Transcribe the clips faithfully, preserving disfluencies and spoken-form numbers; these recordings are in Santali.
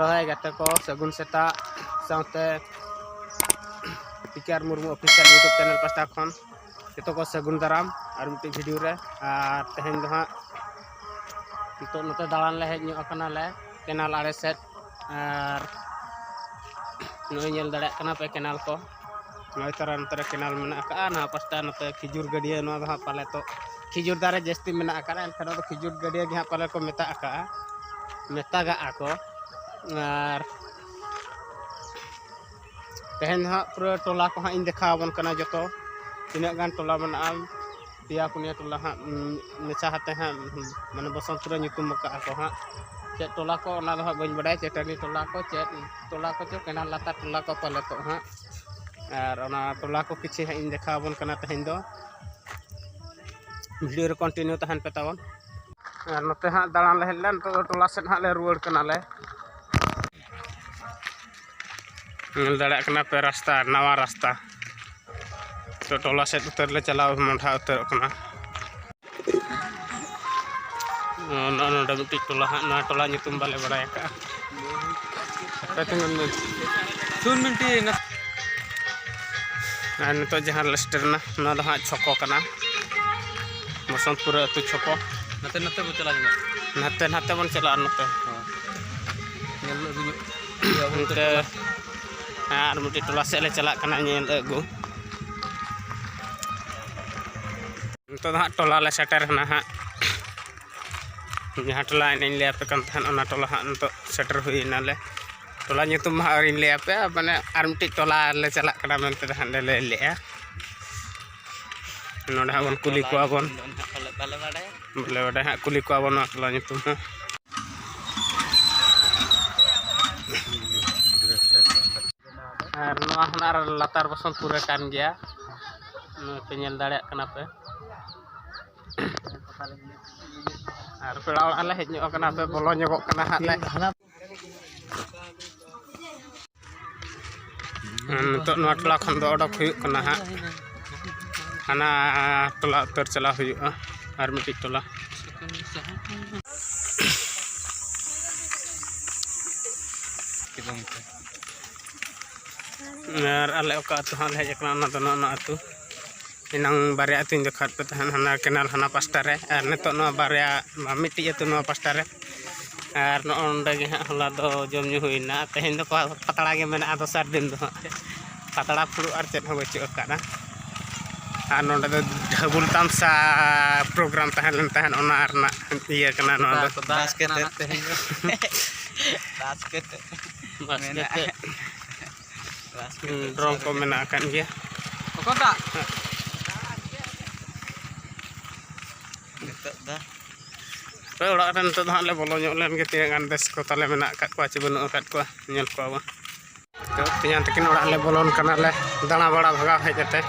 ᱦᱳᱭ ᱜᱟᱛᱮ ᱠᱚ, ᱥᱟᱹᱜᱩᱱ ᱥᱮᱛᱟᱜ᱾ ᱥᱟᱶᱛᱮ ᱯᱤ ᱠᱮ ᱟᱨ ᱢᱩᱨᱢᱩ Official YouTube channel ᱯᱟᱥᱴᱟ ᱠᱷᱚᱱ ᱡᱚᱛᱚ ᱠᱚ ᱥᱟᱹᱜᱩᱱ ᱫᱟᱨᱟᱢ ᱟᱨ ᱢᱤᱫᱴᱤᱡ video ᱨᱮ᱾ ᱟᱨ ᱛᱮᱦᱮᱧ ᱫᱚ ᱦᱟᱸᱜ ᱱᱤᱛᱚᱜ ᱱᱚᱛᱮ ᱫᱟᱬᱟᱱ ᱞᱮ ᱦᱮᱡ ᱧᱚᱜ ᱟᱠᱟᱱᱟᱞᱮ canal ᱟᱲᱮ ᱥᱮᱫ᱾ ᱟᱨ ᱱᱚᱜᱼᱚᱭ ᱧᱮᱞ ᱫᱟᱲᱮᱭᱟᱜ ᱠᱟᱱᱟ ᱯᱮ canal ᱠᱚ, ᱱᱚᱜᱼᱚᱭ ᱛᱟᱨᱟ ᱱᱚᱛᱮ ᱨᱮ canal ᱢᱮᱱᱟᱜ ᱟᱠᱟᱫᱼᱟ᱾ ᱱᱚᱣᱟ ᱯᱟᱥᱴᱟ ᱱᱚᱛᱮ ᱠᱷᱤᱡᱩᱨ ᱜᱟᱹᱰᱭᱟᱹ, ᱱᱚᱣᱟ ᱫᱚ ᱦᱟᱸᱜ ᱯᱟᱞᱮ ᱛᱚ ᱠᱷᱤᱡᱩᱨ ᱫᱟᱨᱮ ᱡᱟᱹᱥᱛᱤ ᱢᱮᱱᱟᱜ ᱟᱠᱟᱫᱼᱟ, ᱮᱱᱠᱷᱟᱱ ᱱᱚᱣᱟ ᱫᱚ ᱠᱷᱤᱡᱩᱨ ᱜᱟᱹᱰᱭᱟᱹ ᱜᱮ ᱦᱟᱸᱜ ᱯᱟᱞᱮ ᱠᱚ ᱢᱮᱛᱟᱜ ᱟᱠᱟᱫᱼᱟ, ᱢᱮᱛᱟᱜᱟᱜᱼᱟ ᱠᱚ᱾ ᱟᱨ ᱛᱮᱦᱮᱧ ᱫᱚ ᱦᱟᱸᱜ ᱯᱩᱨᱟᱹ ᱴᱚᱞᱟ ᱠᱚ ᱦᱟᱸᱜ ᱤᱧ ᱫᱮᱠᱷᱟᱣ ᱟᱵᱚᱱ ᱠᱟᱱᱟ, ᱡᱚᱛᱚ ᱛᱤᱱᱟᱹᱜ ᱜᱟᱱ ᱴᱚᱞᱟ ᱢᱮᱱᱟᱜᱼᱟ, ᱯᱮᱭᱟ ᱯᱩᱱᱭᱟᱹ ᱴᱚᱞᱟ ᱦᱟᱸᱜ, ᱩᱸ, ᱢᱮᱥᱟ ᱦᱟᱛᱮ ᱦᱟᱸᱜ, ᱩᱸ, ᱢᱟᱱᱮ ᱵᱚᱥᱚᱱᱛᱯᱩᱨ ᱨᱮ ᱧᱩᱛᱩᱢ ᱟᱠᱟᱫᱼᱟ ᱠᱚ ᱦᱟᱸᱜ᱾ ᱪᱮᱫ ᱴᱚᱞᱟ ᱠᱚ ᱚᱱᱟ ᱫᱚ ᱦᱟᱸᱜ ᱵᱟᱹᱧ ᱵᱟᱰᱟᱭᱟ, ᱪᱟᱹᱴᱟᱹᱱᱤ ᱴᱚᱞᱟ ᱠᱚ ᱪᱮᱫ ᱴᱚᱞᱟ ᱠᱚᱪᱚ, canal ᱞᱟᱛᱟᱨ ᱴᱚᱞᱟ ᱠᱚ ᱯᱟᱞᱮᱛᱚᱜ ᱦᱟᱸᱜ᱾ ᱟᱨ ᱚᱱᱟ ᱴᱚᱞᱟ ᱠᱚ ᱠᱤᱪᱷᱤ ᱦᱟᱸᱜ ᱤᱧ ᱫᱮᱠᱷᱟᱣ ᱟᱵᱚᱱ ᱠᱟᱱᱟ ᱛᱮᱦᱮᱧ ᱫᱚ᱾ Video ᱨᱮ continue ᱛᱟᱦᱮᱱ ᱯᱮ ᱛᱟᱵᱚᱱ᱾ ᱟᱨ ᱱᱚᱛᱮ ᱦᱟᱸᱜ ᱫᱟᱬᱟᱱ ᱞᱮ ᱦᱮᱡ ᱞᱮᱱ, ᱱᱤᱛᱚᱜ ᱫᱚ ᱴᱚᱞᱟ ᱥᱮᱫ ᱦᱟᱸᱜ ᱞᱮ ᱨᱩᱣᱟᱹᱲ ᱠᱟᱱᱟᱞᱮ᱾ ᱧᱮᱞ ᱫᱟᱲᱮᱭᱟᱜ ᱠᱟᱱᱟ ᱯᱮ ᱨᱟᱥᱛᱟ, ᱱᱟᱣᱟ ᱨᱟᱥᱛᱟ᱾ ᱛᱚ ᱴᱚᱞᱟ ᱥᱮᱫ ᱩᱛᱟᱹᱨ ᱞᱮ ᱪᱟᱞᱟᱣ ᱢᱚᱸᱰᱷᱟ ᱩᱛᱟᱹᱨᱚᱜ ᱠᱟᱱᱟ᱾ ᱱᱚᱜᱼᱚ ᱱᱚᱰᱮ ᱢᱤᱫᱴᱤᱡ ᱴᱚᱞᱟ ᱦᱟᱸᱜ, ᱱᱚᱣᱟ ᱴᱚᱞᱟ ᱧᱩᱛᱩᱢ ᱵᱟᱞᱮ ᱵᱟᱲᱟᱭ ᱟᱠᱟᱫᱼᱟ᱾ ᱟᱯᱮ ᱛᱤᱸᱜᱩᱱ ᱢᱮ᱾ ᱥᱩᱱ ᱢᱤᱱᱴᱤ ᱱᱟ-, ᱟᱨ ᱱᱤᱛᱚᱜ ᱡᱟᱦᱟᱸ ᱨᱮᱞᱮ ᱥᱮᱴᱮᱨ ᱮᱱᱟ, ᱱᱚᱣᱟ ᱫᱚ ᱦᱟᱸᱜ ᱪᱷᱚᱠᱚ ᱠᱟᱱᱟ, ᱵᱚᱥᱚᱱᱛᱯᱩᱨ ᱟᱹᱛᱩ ᱪᱷᱚᱠᱚ᱾ ᱱᱟᱛᱮ ᱱᱟᱛᱮ ᱵᱚ ᱪᱟᱞᱟᱣ ᱧᱚᱜ᱾ ᱱᱟᱛᱮ ᱱᱟᱛᱮ ᱵᱚᱱ ᱪᱟᱞᱟᱜᱼᱟ ᱱᱚᱛᱮ᱾ ᱦᱳᱭ᱾ ᱧᱮᱞ ᱟᱹᱜᱩ ᱧᱚᱜ᱾ ᱱᱚᱛᱮ ᱟᱨ ᱢᱤᱫᱴᱤᱡ ᱴᱚᱞᱟ ᱥᱮᱫ ᱞᱮ ᱪᱟᱞᱟᱜ ᱠᱟᱱᱟ ᱧᱮᱞ ᱟᱹᱜᱩ᱾ ᱱᱤᱛᱚᱜ ᱫᱚ ᱦᱟᱸᱜ ᱴᱚᱞᱟ ᱞᱮ ᱥᱮᱴᱮᱨ ᱮᱱᱟ ᱦᱟᱸᱜ᱾ ᱡᱟᱦᱟᱸ ᱴᱚᱞᱟ ᱮᱱᱮᱡ ᱤᱧ ᱞᱟᱹᱭ ᱟᱯᱮ ᱠᱟᱱ ᱛᱟᱦᱮᱸᱫ, ᱚᱱᱟ ᱴᱚᱞᱟ ᱦᱟᱸᱜ ᱱᱤᱛᱚᱜ ᱥᱮᱴᱮᱨ ᱦᱩᱭ ᱮᱱᱟᱞᱮ᱾ ᱴᱚᱞᱟ ᱧᱩᱛᱩᱢ ᱢᱟ ᱦᱟᱸᱜ ᱟᱹᱣᱨᱤᱧ ᱞᱟᱹᱭ ᱟᱯᱮᱭᱟ, ᱢᱟᱱᱮ ᱟᱨ ᱢᱤᱫᱴᱤᱡ ᱴᱚᱞᱟ ᱞᱮ ᱪᱟᱞᱟᱜ ᱠᱟᱱᱟ ᱢᱮᱱᱛᱮ ᱦᱟᱸᱜ ᱞᱮ ᱞᱟᱹᱭ ᱞᱮᱜᱼᱟ᱾ ᱱᱚᱰᱮ ᱦᱟᱸᱜ ᱵᱚᱱ ᱠᱩᱞᱤ ᱠᱚᱣᱟ ᱵᱚᱱ᱾ ᱵᱟᱞᱮ ᱵᱟᱰᱟᱭᱟ᱾ ᱵᱟᱞᱮ ᱵᱟᱰᱟᱭᱟ ᱦᱟᱸᱜ, ᱠᱩᱞᱤ ᱠᱚᱣᱟ ᱵᱚᱱ ᱱᱚᱣᱟ ᱴᱚᱞᱟ ᱧᱩᱛᱩᱢ ᱦᱚᱸ᱾ ᱟᱨ ᱱᱚᱣᱟ ᱦᱚᱸ ᱟᱨ ᱞᱟᱛᱟᱨ ᱵᱚᱥᱚᱱᱛᱯᱩᱨ ᱨᱮ ᱠᱟᱱ ᱜᱮᱭᱟ, ᱱᱚᱜᱼᱚᱭ ᱯᱮ ᱧᱮᱞ ᱫᱟᱲᱮᱭᱟᱜ ᱠᱟᱱᱟ ᱯᱮ᱾ ᱟᱨ ᱯᱮᱲᱟ ᱚᱲᱟᱜ ᱞᱮ ᱦᱮᱡ ᱧᱚᱜ ᱟᱠᱟᱱᱟ, ᱯᱮ ᱵᱚᱞᱚ ᱧᱚᱜᱚᱜ ᱠᱟᱱᱟ ᱦᱟᱸᱜ ᱞᱮ᱾ ᱱᱤᱛᱚᱜ ᱱᱚᱣᱟ ᱴᱚᱞᱟ ᱠᱷᱚᱱ ᱫᱚ ᱚᱰᱚᱠ ᱦᱩᱭᱩᱜ ᱠᱟᱱᱟ ᱦᱟᱸᱜ, ᱦᱟᱱᱟ ᱴᱚᱞᱟ ᱩᱛᱟᱹᱨ ᱪᱟᱞᱟᱣ ᱦᱩᱭᱩᱜᱼᱟ, ᱟᱨ ᱢᱤᱫᱴᱤᱡ ᱴᱚᱞᱟ᱾ ᱟᱨ ᱟᱞᱮ ᱚᱠᱟ ᱟᱹᱛᱩ ᱦᱟᱸᱜ ᱞᱮ ᱦᱮᱡ ᱟᱠᱟᱱᱟ, ᱚᱱᱟ ᱫᱚ ᱱᱚᱜᱼᱚ ᱱᱚᱣᱟ ᱟᱹᱛᱩ᱾ ᱮᱱᱟᱝ ᱵᱟᱨᱭᱟ ᱟᱹᱛᱩᱧ ᱫᱮᱠᱷᱟᱣᱟᱫ ᱯᱮ ᱛᱟᱦᱮᱸᱫ, ᱦᱟᱱᱟ ᱠᱮᱱᱟᱞ ᱦᱟᱱᱟ ᱯᱟᱥᱴᱟ ᱨᱮ, ᱟᱨ ᱱᱤᱛᱚᱜ ᱱᱚᱣᱟ ᱵᱟᱨᱭᱟ, ᱢᱤᱫᱴᱤᱡ ᱟᱹᱛᱩ ᱱᱚᱣᱟ ᱯᱟᱥᱴᱟ ᱨᱮ᱾ ᱟᱨ ᱱᱚᱜᱼᱚ ᱱᱚᱸᱰᱮ ᱜᱮ ᱦᱟᱸᱜ ᱦᱚᱞᱟ ᱫᱚ ᱡᱚᱢ ᱧᱩ ᱦᱩᱭᱱᱟ᱾ ᱛᱮᱦᱮᱧ ᱫᱚ ᱯᱟ-, ᱯᱟᱛᱲᱟ ᱜᱮ ᱢᱮᱱᱟᱜᱼᱟ, ᱫᱚᱥᱟᱨ ᱫᱤᱱ ᱫᱚ ᱦᱟᱸᱜ ᱯᱟᱛᱲᱟ ᱯᱷᱩᱲᱩᱜ ᱟᱨ ᱪᱮᱫ ᱦᱚᱸ ᱵᱟᱹᱪᱩᱜ ᱟᱠᱟᱫᱼᱟ᱾ ᱟᱨ ᱱᱚᱸᱰᱮ ᱫᱚ ᱰᱷᱟᱹᱵᱩᱞ ᱛᱟᱢᱥᱟ ᱯᱨᱳᱜᱨᱟᱢ ᱛᱟᱦᱮᱸ ᱞᱮᱱ ᱛᱟᱦᱮᱸᱫ, ᱚᱱᱟ ᱨᱮᱱᱟᱜ ᱤᱭᱟᱹ ᱠᱟᱱᱟ ᱱᱚᱣᱟ ᱫᱚ᱾ ᱵᱟᱥᱠᱮ ᱛᱮᱫ ᱛᱮᱦᱮᱧ ᱫᱚ᱾ ᱵᱟᱥᱠᱮ ᱛᱮᱫ᱾ ᱵᱟᱥᱠᱮ ᱢᱮᱱᱟᱜᱼᱟ᱾ ᱛᱮᱫ᱾ ᱵᱟᱥᱠᱮ ᱦᱩᱸ, ᱛᱮᱫ ᱰᱨᱚᱢ ᱠᱚ ᱥᱟᱨᱮᱡ᱾ ᱢᱮᱱᱟᱜ ᱟᱠᱟᱫ ᱜᱮᱭᱟ᱾ ᱚᱠᱚᱭ ᱫᱟᱜ? ᱱᱤᱛᱚᱜ ᱫᱚ ᱦᱳᱭ, ᱚᱲᱟᱜ ᱨᱮ ᱱᱤᱛᱚᱜ ᱫᱚ ᱦᱟᱸᱜ ᱞᱮ ᱵᱚᱞᱚ ᱧᱚᱜ ᱞᱮᱱ ᱜᱮ, ᱛᱤᱱᱟᱹᱜ ᱜᱟᱱ ᱵᱮᱥ ᱠᱚ ᱛᱟᱞᱮ ᱢᱮᱱᱟᱜ ᱟᱠᱟᱫ ᱠᱚᱣᱟ ᱪᱮ ᱵᱟᱹᱱᱩᱜ ᱟᱠᱟᱫ ᱠᱚᱣᱟ, ᱧᱮᱞ ᱠᱚᱣᱟ ᱵᱚᱱ᱾ ᱛᱚ, ᱛᱮᱧᱟᱝ ᱛᱟᱹᱠᱤᱱ ᱚᱲᱟᱜ ᱞᱮ ᱵᱚᱞᱚᱱ ᱠᱟᱱᱟᱞᱮ, ᱫᱟᱬᱟ ᱵᱟᱲᱟ ᱵᱷᱟᱜᱟᱣ ᱦᱮᱡ ᱠᱟᱛᱮ᱾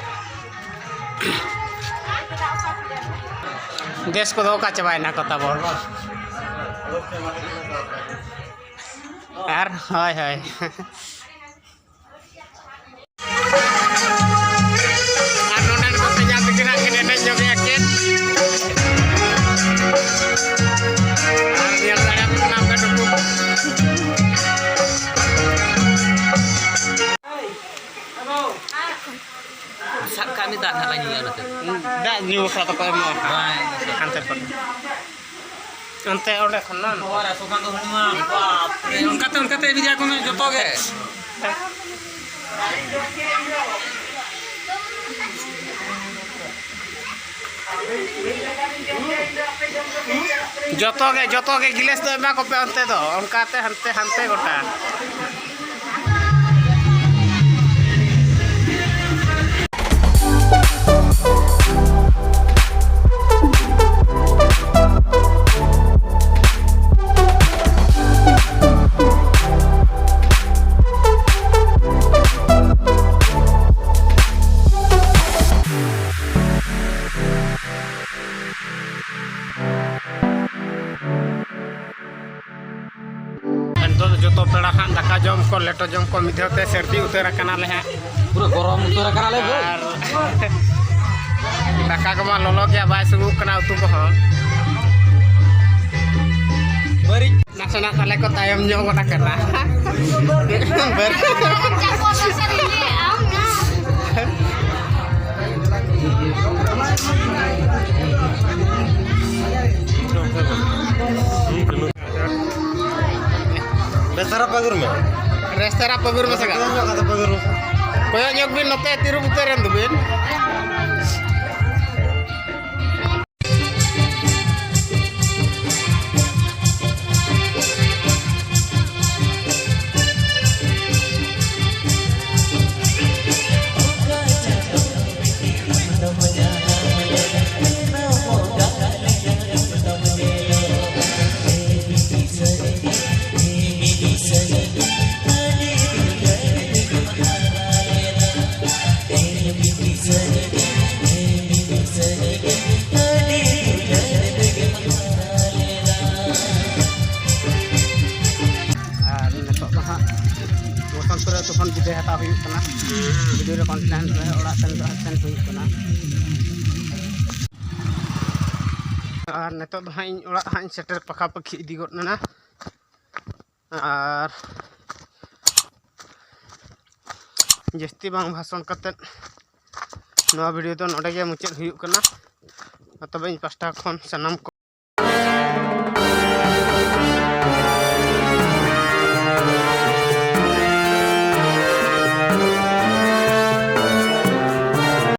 ᱵᱮᱥ ᱠᱚᱫᱚ ᱚᱠᱟ ᱪᱟᱵᱟᱭᱮᱱᱟ ᱠᱚ ᱛᱟᱵᱚᱱ? ᱟᱨ, ᱦᱳᱭ, ᱦᱳᱭ᱾ ᱟᱨ ᱱᱚᱰᱮ ᱱᱤᱛᱚᱜ ᱛᱮᱧᱟᱝ ᱛᱟᱹᱠᱤᱱ ᱦᱟᱸᱜ ᱠᱤᱱ ᱮᱱᱮᱡ ᱧᱚᱜᱮᱜᱼᱟ ᱠᱤᱱ᱾ ᱟᱨ ᱧᱮᱞ ᱫᱟᱲᱮᱭᱟᱜ ᱠᱟᱱᱟ ᱯᱮ ᱱᱩᱠᱩ᱾ ᱥᱟᱵ ᱠᱟᱜ ᱢᱮ, ᱫᱟᱜ ᱱᱟᱦᱟᱜ ᱞᱟᱝ ᱧᱩᱭᱟ ᱚᱱᱟᱛᱮ᱾ ᱫᱟᱜ ᱧᱩ ᱵᱟᱠᱷᱨᱟ ᱫᱚᱠᱚ ᱮᱢᱚᱜᱼᱟ᱾ ᱵᱟᱝ᱾ ᱦᱟᱱᱛᱮ ᱠᱷᱚᱱ᱾ ᱚᱱᱛᱮ, ᱚᱸᱰᱮ ᱠᱷᱚᱱ ᱵᱟᱝ? ᱚᱱᱠᱟᱛᱮ, ᱚᱱᱠᱟᱛᱮ ᱤᱫᱤᱭᱟᱠᱚ ᱢᱮ ᱡᱚᱛᱚ ᱜᱮ᱾ ᱡᱚᱛᱚ ᱜᱮ, ᱡᱚᱛᱚ ᱜᱮ ᱜᱤᱞᱟᱹᱥ ᱫᱚ ᱮᱢᱟ ᱠᱚᱯᱮ ᱚᱱᱛᱮ ᱫᱚ, ᱚᱱᱠᱟᱛᱮ ᱦᱟᱱᱛᱮ, ᱦᱟᱱᱛᱮ ᱜᱚᱴᱟ᱾ ᱱᱤᱛᱚᱜ ᱫᱚ ᱡᱚᱛᱚ ᱯᱮᱲᱟ ᱦᱟᱸᱜ ᱫᱟᱠᱟ ᱡᱚᱢ ᱠᱚ, ᱞᱮᱴᱚ ᱡᱚᱢ ᱠᱚ ᱢᱤᱫ ᱫᱷᱟᱣ ᱛᱮ ᱥᱟᱹᱨᱫᱤ ᱩᱛᱟᱹᱨ ᱟᱠᱟᱱᱟᱞᱮ ᱦᱟᱸᱜ᱾ ᱯᱩᱨᱟᱹ ᱜᱚᱨᱚᱢ ᱩᱛᱟᱹᱨ ᱟᱠᱟᱱᱟᱞᱮ ᱵᱷᱟᱹᱭ᱾ ᱟᱨ ᱫᱟᱠᱟ ᱠᱚᱢᱟ ᱞᱚᱞᱚ ᱜᱮᱭᱟ, ᱵᱟᱭ ᱥᱩᱨᱩᱜ ᱠᱟᱱᱟ ᱩᱛᱩ ᱠᱚᱦᱚᱸ᱾ ᱢᱟᱹᱨᱤᱪ᱾ ᱥᱮᱱᱟᱜ ᱛᱟᱞᱮ ᱠᱚ ᱛᱟᱭᱚᱢ ᱧᱚᱜ ᱜᱚᱫ ᱟᱠᱟᱱᱟ᱾ ᱵᱮᱥ ᱫᱷᱟᱨᱟ ᱯᱟᱹᱜᱩᱨ ᱢᱮ᱾ ᱵᱮᱥ ᱫᱷᱟᱨᱟ ᱯᱟᱹᱜᱩᱨ ᱢᱮ ᱥᱮ᱾ ᱵᱮᱥ ᱫᱷᱟᱨᱟ ᱯᱟᱹᱜᱩᱨ ᱢᱮ᱾ ᱠᱚᱭᱚᱜ ᱧᱚᱜ ᱵᱤᱱ ᱱᱚᱛᱮ, ᱛᱤᱨᱩᱯ ᱩᱛᱟᱹᱨ ᱮᱱ ᱫᱚᱵᱤᱱ᱾ ᱟᱨ ᱱᱤᱛᱚᱜ ᱫᱚ ᱦᱟᱸᱜ ᱵᱚᱥᱚᱱᱛ ᱨᱮ ᱛᱚᱠᱷᱚᱱ ᱵᱤᱫᱟᱹᱭ ᱦᱟᱛᱟᱣ ᱦᱩᱭᱩᱜ ᱠᱟᱱᱟ᱾ ᱵᱤᱫᱟᱹᱭ ᱨᱮ ᱠᱚᱱᱴᱤᱱᱮᱱᱴ ᱨᱮ ᱚᱲᱟᱜ ᱥᱮᱱ ᱫᱚ ᱦᱟᱸᱜ ᱥᱮᱱ ᱦᱩᱭᱩᱜ ᱠᱟᱱᱟ᱾ ᱟᱨ ᱱᱤᱛᱚᱜ ᱫᱚ ᱦᱟᱸᱜ ᱤᱧ ᱚᱲᱟᱜ ᱦᱟᱸᱜ ᱤᱧ ᱥᱮᱴᱮᱨ ᱯᱟᱠᱟᱯᱟᱠᱤ ᱤᱫᱤ ᱜᱚᱫ ᱮᱱᱟ᱾ ᱟᱨ ᱡᱟᱹᱥᱛᱤ ᱵᱟᱝ ᱵᱷᱟᱥᱚᱱ ᱠᱟᱛᱮᱫ ᱱᱚᱣᱟ ᱵᱷᱤᱰᱤᱭᱳ ᱫᱚ ᱱᱚᱰᱮ ᱜᱮ ᱢᱩᱪᱟᱹᱫ ᱦᱩᱭᱩᱜ ᱠᱟᱱᱟ᱾ ᱢᱟ ᱛᱚᱵᱮ ᱤᱧ ᱯᱟᱥᱴᱟ ᱠᱷᱚᱱ ᱥᱟᱱᱟᱢ ᱠᱚ